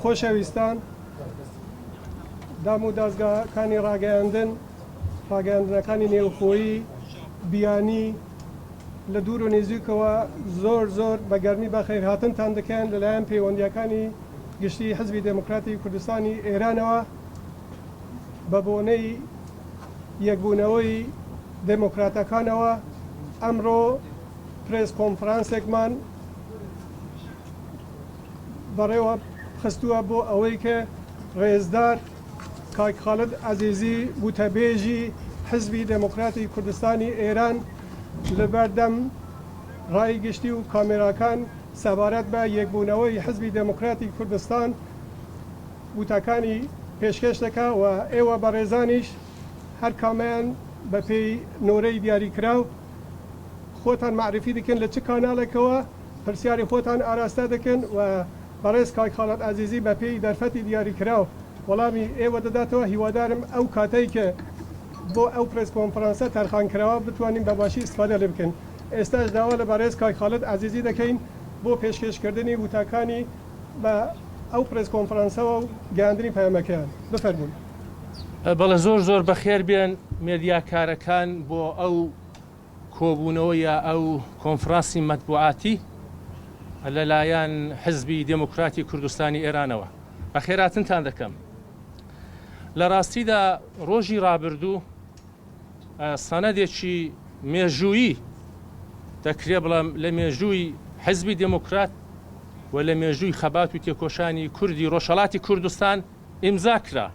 خۆشەویستان، دام و دازگاکانی ڕاگەیاندن، ڕاگەیاندنەکانی نێوخۆیی، بیانی، لە دوور و نیزیکەوە زۆر زۆر بە گەرمی بەخەیرهاتنتان دەکەین لەلایەن پەیوەندییەکانی گشتیی حیزبی دێموکراتی کوردستانی ئێرانەوە بە بۆنەی یەکبوونەوەی دێموکراتەکانەوە ئەمڕۆ پرێس کۆنفرانسێکمان بەڕێوە خستووە بۆ ئەوەی کە ڕێزدار کاک خالد عەزیزی وتەبێژی حیزبی دێموکراتی کوردستانی ئێران لەبەردەم ڕای گشتی و کامێراکان سەبارەت بە یەکبوونەوەی حیزبی دێموکراتی کوردستان وتەکانی پێشکێش دەکا و ئێوە بەڕێزانیش هەر کامەیان بە پێی نۆرەی دیاریکراو خۆتان مەعریفی دەکەن لە چ کاناڵێکەوە پرسیاری خۆتان ئاراستە دەکەن و بەڕێز کاک خاڵد عەزیزی بە پێی دەرفەتی دیاریکراو وەڵامی ئێوە دەداتەوە، هیوادارم ئەو کاتەی کە بۆ ئەو پرێس کۆنفرانسە تەرخان کراوە بتوانین بە باشی ئیستفادە لێ بکەین. ئێستاش داوا لە بەڕێز کاک خالد عەزیزی دەکەین بۆ پێشکێش کردنی وتەکانی بە ئەو پرێس کۆنفرانسەوە و گەیاندنی پەیامەکەیان. بفەرموون. بەڵێ زۆر زۆر بەخێر بێن مێدیاکارەکان بۆ ئەو کۆبوونەوە یا ئەو کۆنفرانسی مەتبوعاتی لە لایەن حزبی دێموکراتی کوردستانی ئێرانەوە بەخێراتنتان دەکەم. لە ڕاستیدا ڕۆژی ڕابردوو سەنەدێکی مێژوویی دەکرێ بڵێم لە مێژووی حزبی دێموکرات و لە مێژووی خەبات و تێکۆشانی کوردی ڕۆژهەڵاتی کوردستان ئیمزا کرا.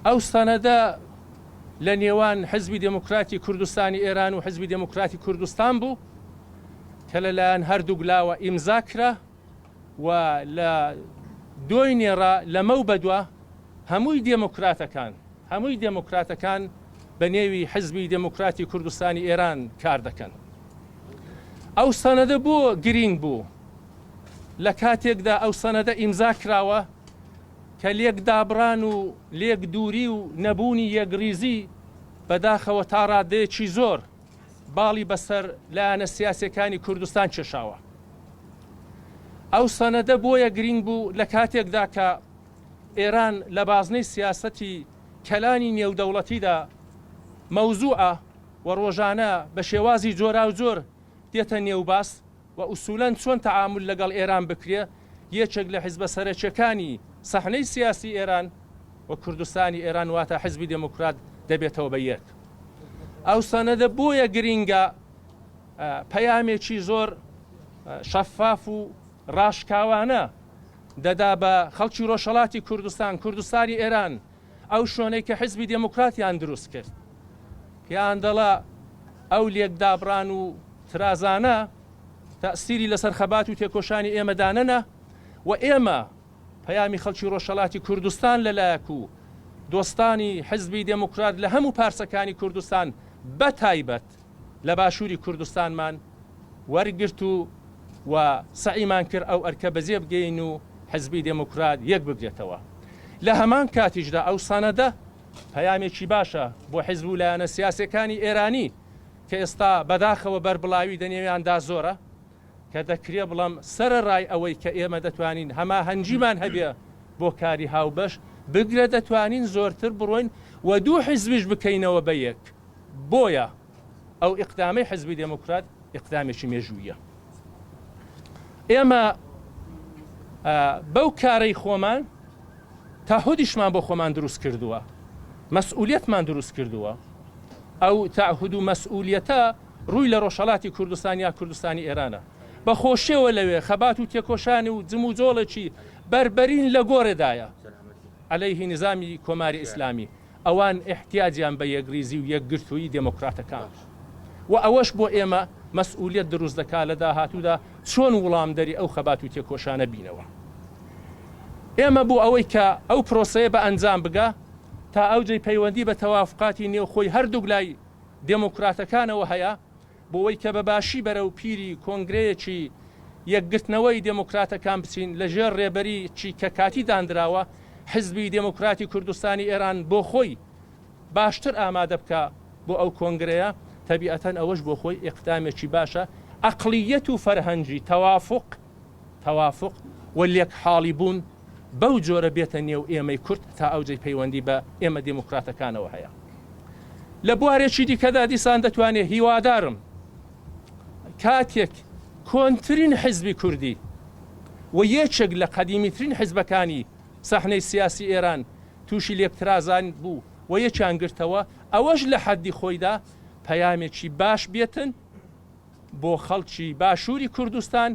ئەو سەنەدە لە نێوان حزبی دێموکراتی کوردستانی ئێران و حزبی دێموکراتی کوردستان بوو کە لە لایەن هەردووک لاوە ئیمزا کرا و لە دۆینێڕا لەمەو بەدوا هەمووی دێموکراتەکان هەمووی دێموکراتەکان بە نێوی حزبی دێموکراتی کوردستانی ئێران کار دەکەن. ئەو سەنەدە بۆ گرینگ بوو؟ لە کاتێکدا ئەو سەنەدە ئیمزا کراوە کە لێک دابڕان و لێک دووری و نەبوونی یەکڕیزی بەداخەوە تا ڕادەیەکی زۆر باڵی بەسەر لایەنە سیاسیەکانی کوردستان کێشاوە. ئەو سەنەدە بۆیە گرینگ بوو لە کاتێکدا کە ئێران لە بازنەی سیاسەتی کەلانی نێودەوڵەتیدا مەوزوعە و ڕۆژانە بە شێوازی جۆراوجۆر دێتە نێو باس و ئوسولەن چۆن تەعامول لەگەڵ ئێران بکرێ، یەکێک لە حیزبە سەرەکیەکانی سەحنەی سیاسی ئێران و کوردستانی ئێران واتە حیزبی دێموکرات دەبێتەوە بە یەک. ئەو سەنەدە بۆیە گرینگە پەیامێکی زۆر شەفاف و ڕاشکاوانە دەدا بە خەڵکی ڕۆژهەڵاتی کوردستان، کوردستانی ئێران، ئەو شوێنەی کە حیزبی دێموکراتیان دروست کرد. پێیان دەڵا ئەو لێکدابڕان و ترازانە تەئسیری لەسەر خەبات و تێکۆشانی ئێمە دانەنا و ئێمە پەیامی خەڵکی ڕۆژهەڵاتی کوردستان لە لایەک و دۆستانی حیزبی دێموکرات لە هەموو پارچەکانی کوردستان بە تایبەت لە باشووری کوردستانمان وەرگرت و و سەعیمان کرد ئەو ئەرکە بەجێ بگەین و حیزبی دێموکرات یەک بگرێتەوە. لە هەمان کاتیشدا ئەو سەنەدە پەیامێکی باشە بۆ حیزب و لایەنە سیاسیەکانی ئێرانی کە ئێستا بەداخەوە بەربڵاوی دەنێویاندا زۆرە کە دەکرێ بڵێم سەرەڕای ئەوەی کە ئێمە دەتوانین هەماهەنگیمان هەبێ بۆ کاری هاوبەش بگرە دەتوانین زۆرتر بڕۆین و دوو حیزبیش بکەینەوە بە یەک بۆیە ئەو ئیقدامەی حیزبی دێموکرات ئیقدامێکی مێژوویە ئێمە بەو کارەی خۆمان تەعهودیشمان بۆ خۆمان دروست کردووە، مەسئولیەتمان دروست کردووە. ئەو تەعهود و مەسئولیەتە ڕووی لە ڕۆژهەڵاتی کوردستان یا کوردستانی ئێرانە. بە خۆشیەوە لەوێ خەبات و تێکۆشان و جموجۆڵێکی بەربەرین لە گۆڕێدایە عەلەیهی نیزامی کۆماری ئیسلامی. ئەوان ئیحتیاجیان بە یەکڕیزی و یەکگرتوویی دێمۆکراتەکان و ئەوەش بۆ ئێمە مەسئولیەت دروست دەکا لە داهاتوودا چۆن وڵامدەری ئەو خەبات و تێکۆشانە بینەوە. ئێمە بۆ ئەوەی کە ئەو پرۆسەیە بە ئەنجام بگا تا ئەوجەی پەیوەندی بە تەوافقاتی نێوخۆی هەردووک لای دێمۆکراتەکانەوە هەیە بۆوەی کە بە باشی بەرەو پیری کۆنگرەیەکی یەکگرتنەوەی دێمۆکراتەکان بچین لە ژێر ڕێبەریی کە کاتی داندراوە حیزبی دێمۆکراتی کوردستانی ئێران بۆ خۆی باشتر ئامادە بکا بۆ ئەو کۆنگرەیە تەبیئەتەن ئەوەش بۆ خۆی ئیقدامێکی باشە ئەقڵییەت و فەرهەنگی تەوافوق تەوافوق و لێک حاڵی بوون. بەو جۆرە بێتە نێو ئێمەی کورد تا ئەوجەی پەیوەندی بە ئێمە دێموکراتەکانەوە هەیە. لە بوارێکی دیکەدا دیسان دەتوانێ هیوادارم کاتێک کۆنترین حیزبی کوردی و یەکێک لە قەدیمیترین حیزبەکانی سەحنەی سیاسی ئێران تووشی لێکترازان بوو و یەکیان گرتەوە، ئەوەش لە حەدی خۆیدا پەیامێکی باش بێتن بۆ خەڵکی باشووری کوردستان،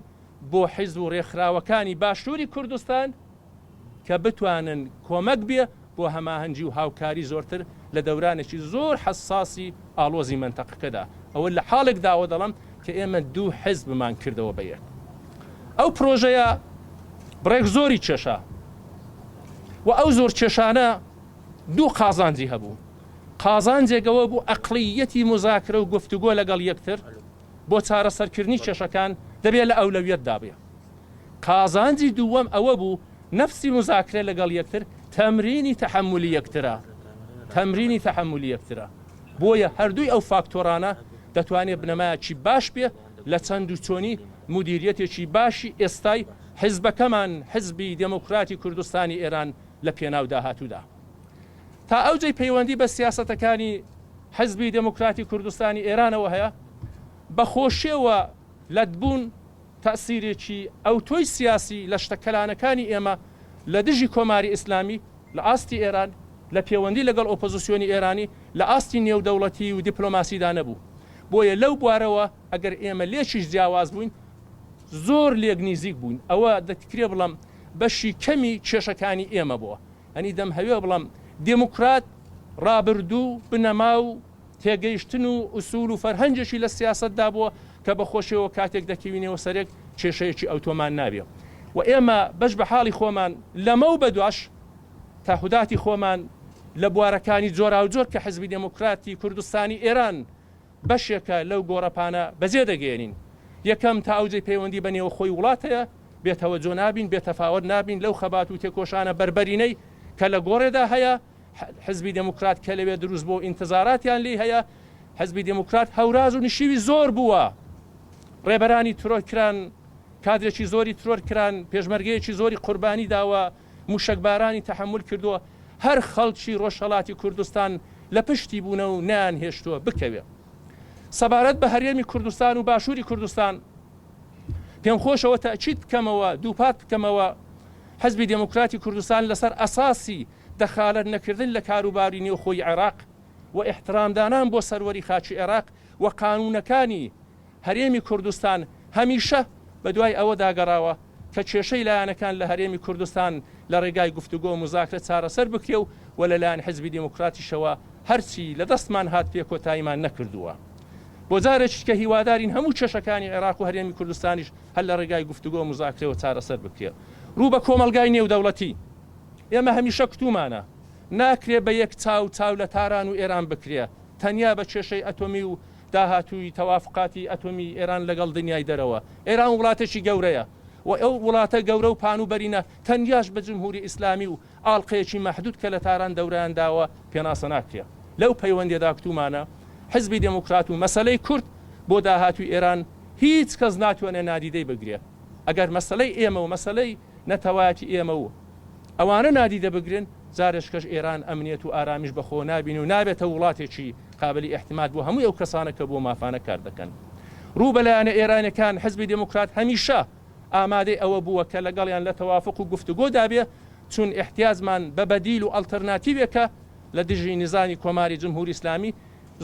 بۆ حیزب و ڕێکخراوەکانی باشووری کوردستان کە بتوانن کۆمەک بێ بۆ هەماهەنگی و هاوکاری زۆرتر لە دەورانێکی زۆر حەساسی ئاڵۆزی مەنتەقەکەدا. ئەوە لە حاڵێکداوە دەڵێم کە ئێمە دوو حیزبمان کردەوە بە یەک. ئەو پرۆژەیە بڕێک زۆری کێشا و ئەو زۆر کێشانە دوو قازانجی هەبوو. قازانجێک ئەوە بوو ئەقڵییەتی موزاکرە و گفتوگۆ لەگەڵ یەکتر بۆ چارەسەرکردنی کێشەکان دەبێ لە ئەولەویەتدا بێ. قازانجی دووەم ئەوە بوو نەفسی موزاکرە لەگەڵ یەکتر تەمرینی تەحەمولی یەکترە، تەمرینی تەحەمولی یەکترە. بۆیە هەردووی ئەو فاکتۆرانە دەتوانێ بنەمایەکی باش بێ لە چەند و چۆنی مودیریەتێکی باشی ئێستای حیزبەکەمان حیزبی دێموکراتی کوردستانی ئێران لە پێناو داهاتوودا. تا ئەو جێی پەیوەندی بە سیاسەتەکانی حیزبی دێموکراتی کوردستانی ئێرانەوە هەیە، بە خۆشیەوە لەتبوون تەئسیرێکی ئەوتۆی سیاسی لە شتە کەلانەکانی ئێمە لە دژی کۆماری ئیسلامی لە ئاستی ئێران، لە پێوەندی لەگەڵ ئۆپۆزیسیۆنی ئێرانی لە ئاستی نێودەوڵەتی و دیپلۆماسیدا نەبوو. بۆیە لەو بوارەوە ئەگەر ئێمە لێکیش جیاواز بووین، زۆر لێک نیزیک بووین. ئەوە دەکرێ بڵێم بەشی کەمی کێشەکانی ئێمە بووە. یانی دەمهەوێ بڵێم دێموکرات ڕابردوو، بنەما و تێگەیشتن و ئوسوول و فەرهەنگێکی لە سیاسەتدا بووە کە بە خۆشیەوە کاتێک دەکەوینەوە سەرێک کێشەیەکی ئەوتۆمان نابێ و ئێمە بەش بە حاڵی خۆمان لەمەو بەدواش تەعهوداتی خۆمان لە بوارەکانی جۆراوجۆر کە حیزبی دێموکراتی کوردستانی ئێران بەشێکە لەو گۆڕەپانە بەجێ دەگەیەنین. یەکەم، تا ئەوجەی پەیوەندی بە نێوخۆی وڵات هەیە، بێ تەوەجۆ نابین، بێ تەفاوەت نابین لەو خەبات و تێکۆشانە بەربەرینەی کە لە گۆڕێدا هەیە، حزبی دێموکرات کە لەوێ دروست بووە و ئینتزاراتیان لێی هەیە، حزبی دێموکرات هەوراز و نشیوی زۆر بووە، ڕێبەرانی ترۆر کران، کادرێکی زۆری ترۆر کران، پێشمەرگەیەکی زۆری قوربانی داوە، مووشەکبارانی تەحەمول کردووە، هەر خەڵکی ڕۆژهەڵاتی کوردستان لە پشتی بوونە و نەیانهێشتووە بکەوێ. سەبارەت بە هەرێمی کوردستان و باشووری کوردستان، پێمخۆشەوە تەئکید بکەمەوە، دووپات بکەمەوە، حزبی دێموکراتی کوردستان لەسەر ئەساسی دەخالەت نەکردن لە کاروباری نێوخۆی عێراق و ئیحترامدانان بۆ سەروەری خاکی عێراق و قانوونەکانی هەرێمی کوردستان هەمیشە بەدوای ئەوەدا گەڕاوە کە کێشەی لایەنەکان لە هەرێمی کوردستان لە ڕێگای گفتوگۆ و موزاکرە چارەسەر بکرێ و و لە لایەن حیزبی دێموکراتیشەوە هەرچی لە دەستمان هات پێ کۆتاییمان نەکردووە. بۆ جارێکی دیکە هیوادارین هەموو کێشەکانی عێراق و هەرێمی کوردستانیش هەر لە ڕێگای گفتوگۆ و موزاکرەوە چارەسەر بکرێ. ڕوو بە کۆمەڵگای نێودەوڵەتی، ئێمە هەمیشە کوتوومانە ناکرێ بە یەک چاو چاو لە تاران و ئێران بکرێ، تەنیا بە کێشەی ئەتۆمی و داهاتووی تەوافقاتی ئەتۆمی ئێران لەگەڵ دنیای دەرەوە. ئێران وڵاتێکی گەورەیە و ئەو وڵاتە گەورە و پان و بەرینە تەنیاش بە جمهوری ئیسلامی و ئاڵقەیەکی مەحدود کە لە تاران دەورەیان داوە پێناسە ناکرێ. لەو پەیوەندیەدا کوتوومانە حزبی دێموکرات و مەسەلەی کورد بۆ داهاتووی ئێران هیچ کەس ناتوانێ نادیدەی بگرێ. ئەگەر مەسەلەی ئێمە و مەسەلەی نەتەوایەتی ئێمە و ئەوانە نادیدە بگرن، جارێکەش ئێران ئەمنیەت و ئارامیش بە خۆوە نابینێ و نابێتە وڵاتێکی قابلی ئیعتماد بۆ هەمووی ئەو کەسانە کە بۆ مافانە کار دەکەن. ڕوو بە لایەنە ئێرانیەکان، حزبی دێموکرات هەمیشە ئامادەی ئەوە بووە کە لەگەڵیان لە تەوافوق و گفتوگۆ دابێ، چون ئیحتیاجمان بە بەدیل و ئەڵترناتیوێکە لە دژی نیزامی کۆماری جمهوری ئیسلامی،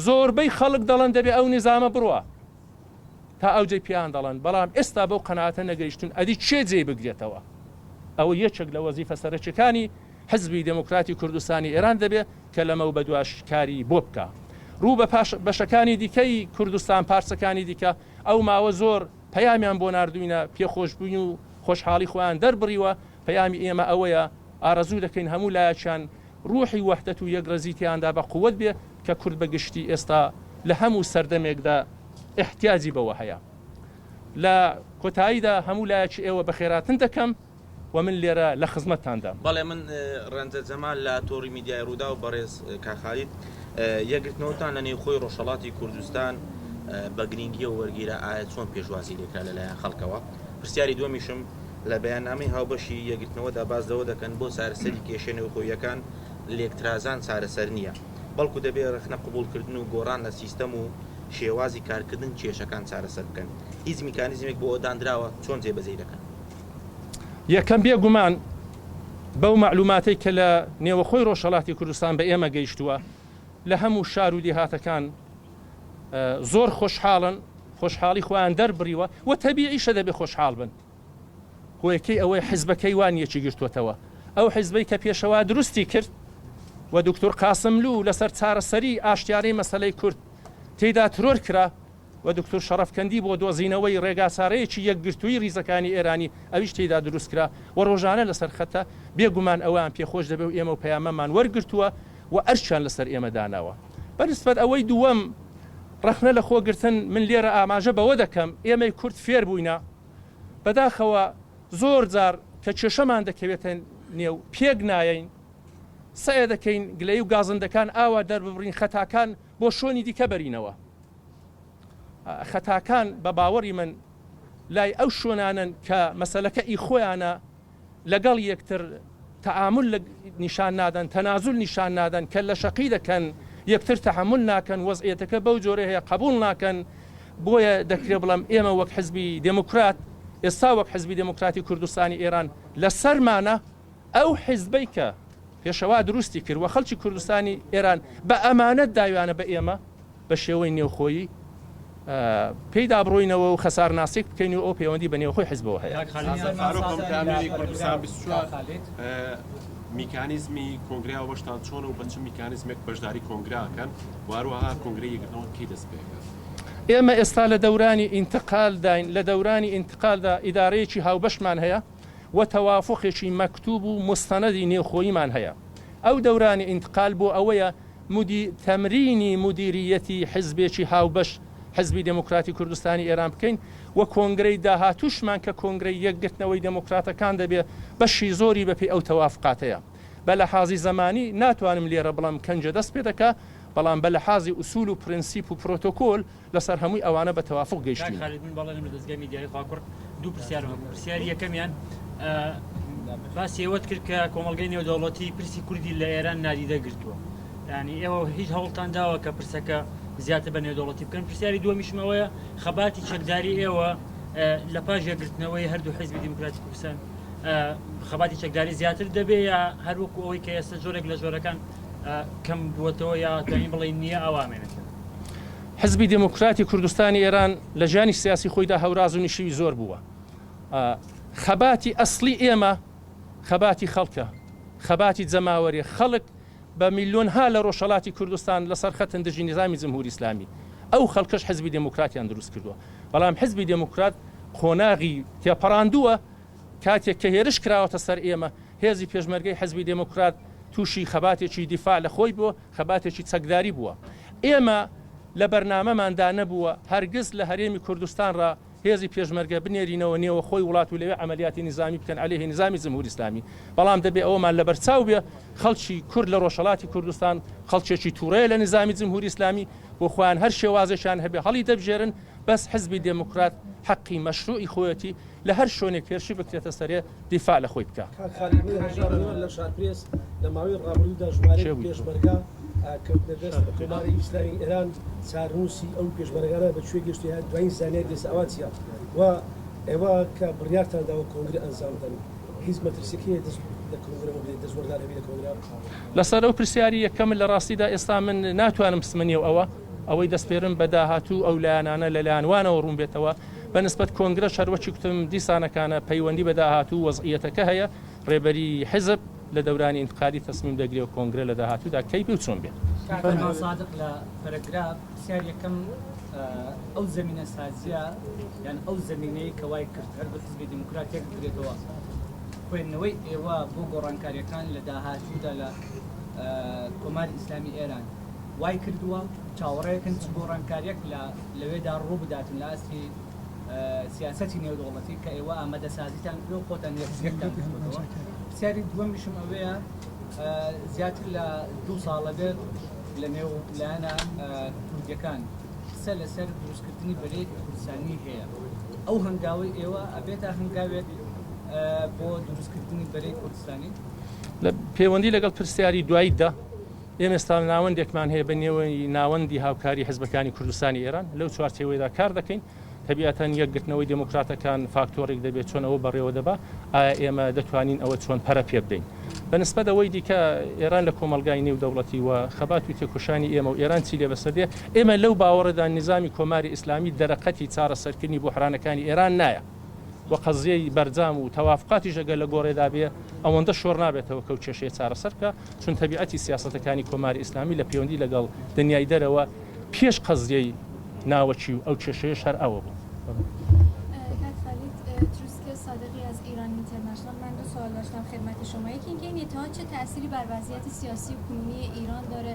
زۆربەی خەڵک دەڵێن دەبێ ئەو نیزامە بڕوا. تا ئەو جێی پێیان دەڵێن، بەڵام ئێستا بەو قەناعەتە نەگەیشتوون ئەدی کێ جێی بگرێتەوە؟ ئەوە یەکێک لە وەزیفە سەرەکیەکانی حزبی دێموکراتی کوردستانی ئێران دەبێ کە لەمەو بەدواش کاری بۆ بکا. ڕوو بە پاش بەشەکانی دیکەی کوردستان، پارچەکانی دیکە، ئەو ماوە زۆر پەیامیان بۆ ناردووینە، پێخۆشبووین و خۆشحاڵی خۆیان دەربڕیوە، پەیامی ئێمە ئەوەیە ئارەزوو دەکەین هەموو لایەکیان ڕوحی وەحدەت و یەکڕێزی تێیاندا بە قوەت بێ کە کورد بە گشتی ئێستا لە هەموو سەردەمێکدا ئیحتیاجی بەوە هەیە. لە کۆتاییدا هەموو لایەکی ئێوە بەخێراتن دەکەم و من لێرە لە خزمەتتاندام. بەڵێ من ڕەنجە جەمال لە تۆڕی میدیای ڕووداو بەڕێز کاک خالید یەکگرتنەوەتان لە نێوخۆی ڕۆژهەڵاتی کوردستان بە گرینگیەوە وەرگیرا ئایا چۆن پێشوازی لێکرا لەلایەن خەڵکەوە؟ پرسیاری دووەمیشم. لە بەیاننامەی هاوبەشی یەکگرتنەوەدا باس لەوە دەکەن بۆ چارەسەری کێشە نێوخۆییەکان لێکترازان چارەسەر نییە، بەڵکو دەبێ رەخنە قبوڵکردن و گۆڕان لە سیستەم و شێوازی کارکردن کێشەکان چارەسەر بکەن. هیچ میکانیزمێک بۆ ئەوە داندراوە؟ چۆن جێبەجێی دەکەن؟ یەکەم، بێ گومان بەو مەعلوماتەی کە لە نێوەخۆی ڕۆژهەڵاتی کوردستان بە ئێمە گەیشتووە، لە هەموو شار و دێهاتەکان زۆر خۆشحاڵن، خۆشحاڵی خۆیان دەربڕیوە و تەبیعیشە دەبێ خۆشحاڵ بن. هۆیەکەی ئەوەی حیزبەکەی وان یەکی گرتووەتەوە. ئەو حیزبەی کە پێشەوا دروستی کرد و دوکتور قاسملوو لەسەر چارەسەریی ئاشتیانەی مەسەلەی کورد تێیدا ترۆر کرا و دوکتور شەڕەفکەندی بۆ دۆزینەوەی ڕێگاچارەیەکی یەکگرتووی ڕیزەکانی ئێرانی ئەویش تێیدا دروست کرا و ڕۆژانە لەسەر خەتە، بێ گومان ئەوەیان پێ خۆش دەبێ و ئێمە و پەیامەمان وەرگرتووە و ئەرکیان لەسەر ئێمە داناوە. بە نسبەت ئەوەی دووەم ڕەخنە لە خۆ گرتن من لێرە ئاماژە بەوە دەکەم ئێمەی کورد فێر بووینە بەداخەوە زۆر جار کە کێشەمان دەکەوێتە نێو پێک نایەین سەعێ دەکەین گلەیی و گازندەکان ئاوا دەرببڕین خەتاکان بۆ شۆنی دیکە بەرینەوە خەتاکان بە باوەڕی من لای ئەو شۆنانەن کە مەسەلەکە ئی خۆیانە لەگەڵ یەکتر تەعامول نیشان نادەن، تەنازول نیشان نادەن، کەللەشەقی دەکەن، یەکتر تەحەمول ناکەن، وەزعیەتەکە بەو جۆرەی هەیە قەبوڵ ناکەن، بۆیە دەکرێ بڵێم ئێمە وەک حزبی دێموکرات ئێستا وەک حزبی دێموکراتی کوردستانی ئێران لەسەرمانە ئەو حزبەی کە پێشەوا دروستی کرد و خەڵکی کوردستانی ئێران بە ئەمانەت داویانە بە ئێمە، بە شێوەی نێوخۆیی پێیدا بڕۆینەوە و خەسارناسیک بکەین و ئەو پەیوەندی بە نێوخۆی حزبەوە هەیە. ئازاد فاروق پەیامنێری کوردستان 24، میکانیزمی کۆنگرەی هاوبەشتان چۆنە و بە چ میکانیزمێک بەشداری کۆنگرە ئەکەن و هەروەها کۆنگرەی یەکگرتنەوە کەی دەست پێ ئەکات؟ ئێمە ئێستا لە دەورانی ئینتقالداین، لە دەورانی ئینتقالدا ئیدارەیەکی هاوبەشمان هەیە و تەوافوقێکی مەکتوب و موستەنەدی نێوخۆییمان هەیە. ئەو دەورانی ئینتقال بۆ ئەوەیە مودی تەمرینی مودیرییەتی حیزبێکی هاوبەش حیزبی دێموکراتی کوردستانی ئێران بکەین و کۆنگرەی داهاتووشمان کە کۆنگرەی یەکگرتنەوەی دێموکراتەکان دەبێ بەشی زۆری بە پێی ئەو تەوافقاتەیە. بە لەحازی زەمانی ناتوانم لێرە بڵێم کەنجە دەست پێ دەکا بەڵام بە لەحازی ئوسوول و پرنسیپ و پرۆتۆکۆل لەسەر هەمووی ئەوانە بە تەوافوق کاک گەیشتووین. خالید من بەڵێنم لە دەزگای میدیایی خواکوڕک دوو پرسیارم هەبوو پرسیاری یەکەمیان باسی ئەوەت کرد کە کۆمەڵگەی نێودەوڵەتی پرسی کوردی لە ئێران نادیدە گرتووە یعنی ئێوە هیچ هەوڵتان داوە کە پرسەکە زیاتر بە نێودەوڵەتی بکەن پرسیاری دووەمیشم ئەوەیە خەباتی چەکداری ئێوە لە پاش یەکگرتنەوەی هەردوو حیزبی دیموکراتی کوردستان خەباتی چەکداری زیاتر دەبێ یا هەروەکو ئەوەی کە ئێستا جۆرێک لە جۆرەکان کەم بووەتەوە یا توانین بڵێین نییە ئەوە ئامێنێتەوە. حزبی دێموکراتی کوردستانی ئێران لە ژیانی سیاسی خۆیدا هەوراز و نشیوی زۆر بووە. خەباتی ئەسڵی ئێمە خەباتی خەڵکە، خەباتی جەماوەریە. خەڵک بە میلیۆنها لە ڕۆژهەڵاتی کوردستان لەسەر خەتن دژی نیزامی جمهوری ئیسلامی. ئەو خەڵکەش حزبی دێموکراتیان دروست کردووە. بەڵام حزبی دێموکرات قۆناغی تێپەڕاندووە. کاتێک کە هێرش کراوەتە سەر ئێمە، هێزی پێشمەرگەی حزبی دێموکرات تووشی خەباتێکی دیفاع لە خۆی بووە، خەباتێکی چەکداری بووە. ئێمە لە بەرنامەماندا نەبووە هەرگز لە هەرێمی کوردستان ڕا هێزی پێشمەرگە بنێرینەوە نێوەخۆی وڵات و لەوێ عەمەلیاتی نیزامی بکەن عەلەیهی نیزامی جمهوری ئیسلامی. بەڵام دەبێ ئەوەمان لەبەرچاو بێ خەڵکی کورد لە ڕۆژهەڵاتی کوردستان خەڵکێکی تووڕەیە لە نیزامی جمهوری ئیسلامی، بۆ خۆیان هەر شێوازێکیان هەبێ هەڵیدەبژێرن، بەس حزبی دێموکرات حەقی مەشرووعی خۆیەتی لە هەر شوێنێک هێرشی بکرێتە سەرێ دیفاع لە خۆی بکا. کاک خالید من هەژار میوان لە شارپرێس لە ماوەی ڕابردوودا ژمارەیەک پێشمەرگە کەوتنە دەست کۆماری ئیسلامی ئێران چارنووسی ئەو پێشمەرگانە بە کوێ گەشت یان دوایین زانیاری دەست ئەوان چیە و ئێوە کە بڕیارتان داوە کۆنگرە ئەنجام بدەن هیچ مەترسیەک هەیە دەست لە کۆنگرەوە بدەیت دەستوەردان هەبی لە کۆنگرە؟ لەسەر ئەو پرسیاری یەکەمت لە ڕاستیدا ئێستا من ناتوانم بچمە نێو ئەوە ئەوەی دەسپێرم بە داهاتوو ئەو لایەنانە لە لایەن وانەوە ڕوون بێتەوە بە نسبەت کۆنگرەش هەروەکی کوتم دیسانەکانە پەیوەندی بە داهاتوو و وەزعیەتەکە هەیە ڕێبەری حیزب لە دەورانی ئینتقالی تەسمیم دەگرێ و کۆنگرە لە داهاتوودا کەی بێ و چۆن بێ. کاک فەرمان سادق لە پەرەگراف پرسیار یەکەم ئەو زەمینە سازیە یان ئەو زەمینەی کە وای کرد هەردوو حزبی دیموکرات یەک بگرێتەوە خوێندنەوەی ئێوە بۆ گۆڕانکاریەکان لە داهاتوودا لە کۆماری ئیسلامی ئێران وای کردووە چاوەڕێکن چ گۆڕانکاریەک لە لەوێدا ڕوو بداتن لە ئاستی سیاسەتی نێودەوڵەتی کە ئێوە ئامادەسازیتان کردووە خۆتان یەکتان کردووەتەوە پرسیاری دووەمیشم ئەوەیە زیاتر لە دوو ساڵە بێت لە نێو لایەنە کوردیەکان قسە لەسەر دروستکردنی بەرەیەکی کوردستانی هەیە ئەو هەنگاوەی ئێوە ئەبێتە هەنگاوێک بۆ دروستکردنی بەرەی کوردستانی؟ لە پێوەندی لەگەڵ پرسیاری دواییتدا، ئێمە ئێستا ناوەندێکمان هەیە بە نێوی ناوەندی هاوکاری حزبەکانی کوردستانی ئێران، لەو چوارچێوەیەدا کار دەکەین. تەبیعەتەن یەکگرتنەوەی دێموکراتەکان فاکتۆرێک دەبێت چۆن ئەوە بەڕێوە دەبا، ئایا ئێمە دەتوانین ئەوە چۆن پەرە پێ بدەین؟ بە نسبەت ئەوەی دیکە ئێران لە کۆمەڵگای نێودەوڵەتی و خەبات و تێکۆشانی ئێمە و ئێران چی لێ بەسەر دێ، ئێمە لەو باوەڕەدان نیزامی کۆماری ئیسلامی دەرەقەتی چارەسەرکردنی بوحرانەکانی ئێران نایە و قەزیەی بەرجام و تەوافقاتیش ئەگەر لە گۆڕێدا بێ ئەوەندە شۆڕ نابێتەوە کەو کێشەیە چارەسەر بکا چون تەبیعەتی سیاسەتەکانی کۆماری ئیسلامی لە پێوەندی لەگەڵ دنیای دەرەوە پێش قەزیەی ناوەکی و ئەو کێشەیەش هەر ئەوە بوو. کاک خالید تروسکه صادقی از ایران اینترنشنال من دو سوال داشتم خدمت شما یکی اینکه این اتحاد چه تأثیری بر وضعیت سیاسی کنونی ایران داره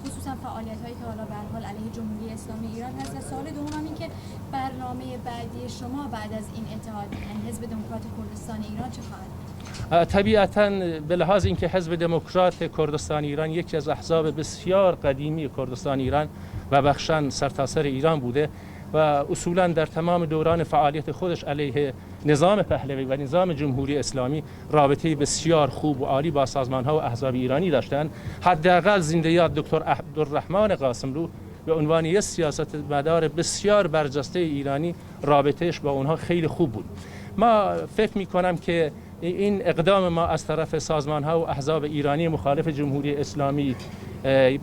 خصوصا فعالیت هایی که حالا به حال علیه جمهوری اسلامی ایران هست و سوال دوم هم این که برنامه بعدی شما بعد از این اتحاد یعنی حزب دموکرات کردستان ایران چه خواهد بود؟ طبیعتا به لحاظ اینکه حزب دموکرات کردستان ایران یکی از احزاب بسیار قدیمی کردستان ایران و بخشا سرتاسر ایران بوده و اصولا در تمام دوران فعالیت خودش علیه نظام پهلوی و نظام جمهوری اسلامی رابطه بسیار خوب و عالی با سازمان ها و احزاب ایرانی داشتند. حداقل زنده یاد دکتر عبدالرحمن قاسملو به عنوان یک سیاست مدار بسیار برجسته ایرانی رابطهش با اونها خیلی خوب بود. ما فکر میکنم که این اقدام ما از طرف سازمان ها و احزاب ایرانی مخالف جمهوری اسلامی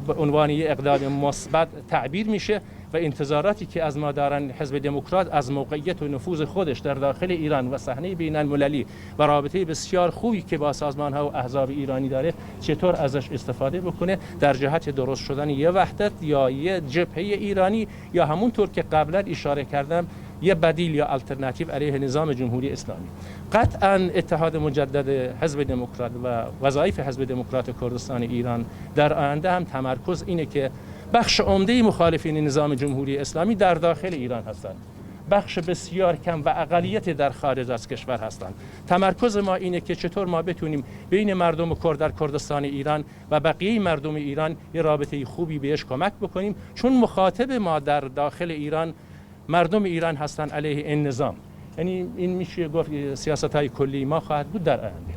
به عنوان یک اقدام مثبت تعبیر میشه و انتظاراتی که از ما دارن حزب دموکرات از موقعیت و نفوذ خودش در داخل ایران و صحنه بین المللی و رابطه بسیار خوبی که با سازمان ها و احزاب ایرانی داره چطور ازش استفاده بکنه در جهت درست شدن یه وحدت یا یه جبهه ایرانی یا همونطور که قبلا اشاره کردم یه بدیل یا الترناتیو علیه نظام جمهوری اسلامی. قطعا اتحاد مجدد حزب دموکرات و وظایف حزب دموکرات کردستان ایران در آینده هم تمرکز اینه که بخش عمده مخالفین نظام جمهوری اسلامی در داخل ایران هستند، بخش بسیار کم و اقلیت در خارج از کشور هستند. تمرکز ما اینه که چطور ما بتونیم بین مردم کرد در کردستان ایران و بقیه مردم ایران یه رابطه خوبی بهش کمک بکنیم، چون مخاطب ما در داخل ایران مردم ایران هستند علیه این نظام. یعنی این میشه گفت سیاست های کلی ما خواهد بود در آینده.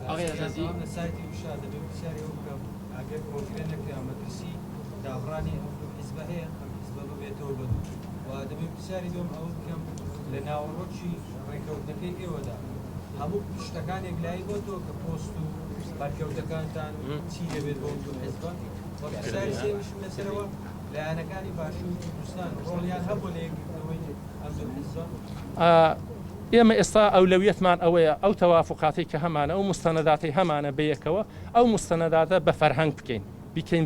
آقای عزیزی لە سایتی وشە دەبێ پرسیاری ئەوە بکەم ئەگەر کۆنگرە نەکرا مەترسی دابڕانی ئەم دوو حیزبە هەیە ئەم حیزبە ببێتەوە بە دوو و دەبێ پرسیاری دووەم ئەوە بکەم لە ناوەڕۆکی ڕێکەوتنەکەی ئێوەدا هەموو شتەکان یەکلایی بۆتەوە کە پۆست و بەرکەوتەکانتان چی دەبێت بۆ ئەم دوو حیزبە و پرسیاری سێیەمیشم لەسەرەوە لایەنەکانی باشووری کوردستان ڕۆڵیان هەبووە لە یەکگرتنەوەی ئەم دوو حیزبە؟ ئێمە ئێستا ئەولەویەتمان ئەوەیە ئەو تەوافوقاتەی کە هەمانە، ئەو موستەنەداتەی هەمانە بەیەکەوە ئەو موستەنەداتە بە فەرهەنگ بکەین، بیکەین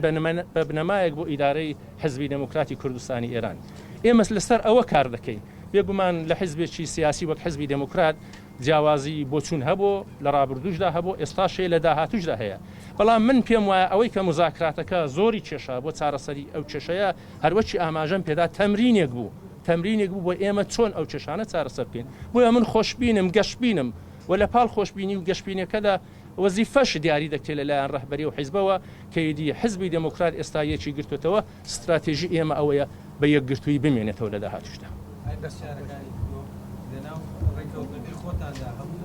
بە بنەمایەک بۆ ئیدارەی حیزبی دێموکراتی کوردستانی ئێران. ئێمە لەسەر ئەوە کار دەکەین. بێگومان لە حیزبێکی سیاسی وەک حیزبی دێموکرات جیاوازی بۆچوون هەبوو، لە ڕابردووشدا هەبوو، ئێستاش هەیە، لە داهاتووشدا هەیە. بەڵام من پێم وایە ئەوەی کە موزاکراتەکە زۆری کێشا بۆ چارەسەری ئەو کێشەیە، هەروەکی ئاماژەم پێدا تەمرینێک بوو، تەمرینێک بوو بۆ ئێمە چۆن ئەو کێشانە چارەسەر بکەین. بۆیە من خۆشبینم، گەشبینم و لە پاڵ خۆشبینی و گەشبینیەکەدا وەزیفەش دیاری دەکرێت لە لایەن ڕەهبەری و حیزبەوە کە ئیدی حیزبی دێموکرات ئێستا یەکی گرتووەتەوە، ستراتێژی ئێمە ئەوەیە بە یەکگرتوویی بمێنێتەوە لە داهاتووشدا. ئەی پرسیارەکانی تۆ لەناو ڕێککەوتنەکەی خۆتاندا هەموو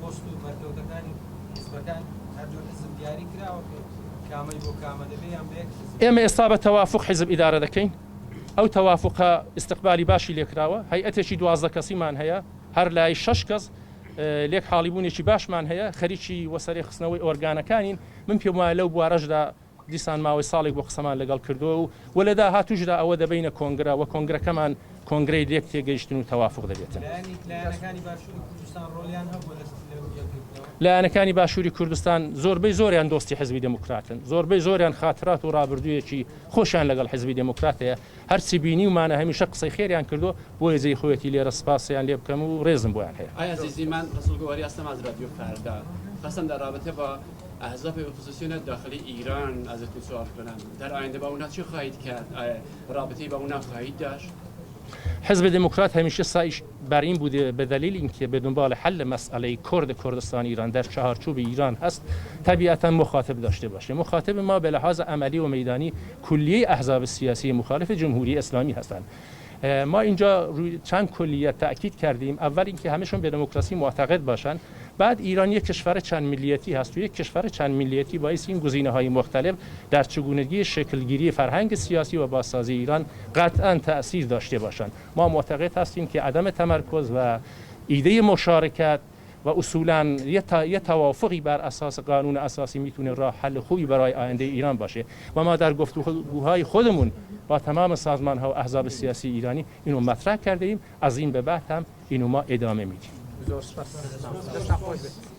پۆست و بەرکەوتەکانی حیزبەکان هەردوو حیزب دیاری کراوە کە کامەی بۆ کامە دەبێ یان بە یەک حیزب؟ ئێمە ئێستا بە تەوافوق حیزب ئیدارە دەکەین، ئەو تەوافوقە ئیستقبالی باشی لێکراوە، هەیئەتێکی 12 کەسیمان هەیە، هەر لای شەش کەس، لێک حاڵیبوونێکی باشمان هەیە، خەریکی وەسەرێ خستنەوەی ئۆرگانەکانین، من پێم وایە لەو بوارەشدا دیسان ماوەی ساڵێک بۆ قسەمان لەگەڵ کردووە و و لە داهاتووشدا ئەوە دەبەینە کۆنگرە و کۆنگرەکەمان کۆنگرەی لێک تێگەیشتن و تەوافوق دەبێتن. لایەنەکانی باشووری کوردستان ڕۆڵیان هەبووە لە لەو یەکگرتنەوە؟ لایەنەکانی باشووری کوردستان زۆربەی زۆریان دۆستی حیزبی دێموکراتن، زۆربەی زۆریان خاترات و ڕابردوویەکی خۆشیان لەگەڵ حیزبی دێموکرات هەیە، هەرچی بینیومانە هەمیشە قسەی خێریان کردووە، بۆیە جێی خۆیەتی لێرە سپاسیان لێ بکەم و ڕێزم بۆیان هەیە. آقای عزیزی من رسول گوهری هستم از رادیو فردا خواستم در رابطه با احزاب اپوزیسیون داخل ایران ازتون سوال کنم در آینده با اونا چه خواهید کرد رابطه با اونا خواهید داشت؟ حزب دموکرات همیشه سعیش بر این بوده به دلیل اینکه به دنبال حل مسئله کرد کردستان ایران در چهارچوب ایران هست طبیعتا مخاطب داشته باشه. مخاطب ما به لحاظ عملی و میدانی کلیه احزاب سیاسی مخالف جمهوری اسلامی هستند. ما اینجا روی چند کلیت تاکید کردیم. اول اینکه همهشون به دموکراسی معتقد باشن. بعد ایران یک کشور چند ملیتی هست و یک کشور چند ملیتی باعث این گزینه های مختلف در چگونگی شکلگیری فرهنگ سیاسی و بازسازی ایران قطعا تاثیر داشته باشند. ما معتقد هستیم که عدم تمرکز و ایده مشارکت و اصولا یه توافقی بر اساس قانون اساسی میتونه راه حل خوبی برای آینده ایران باشه و ما در گفتگوهای خودمون با تمام سازمان ها و احزاب سیاسی ایرانی اینو مطرح کرده ایم. از این به بعد هم اینو ما ادامه میدیم. زۆر سپاس. دەستان خۆش بێت.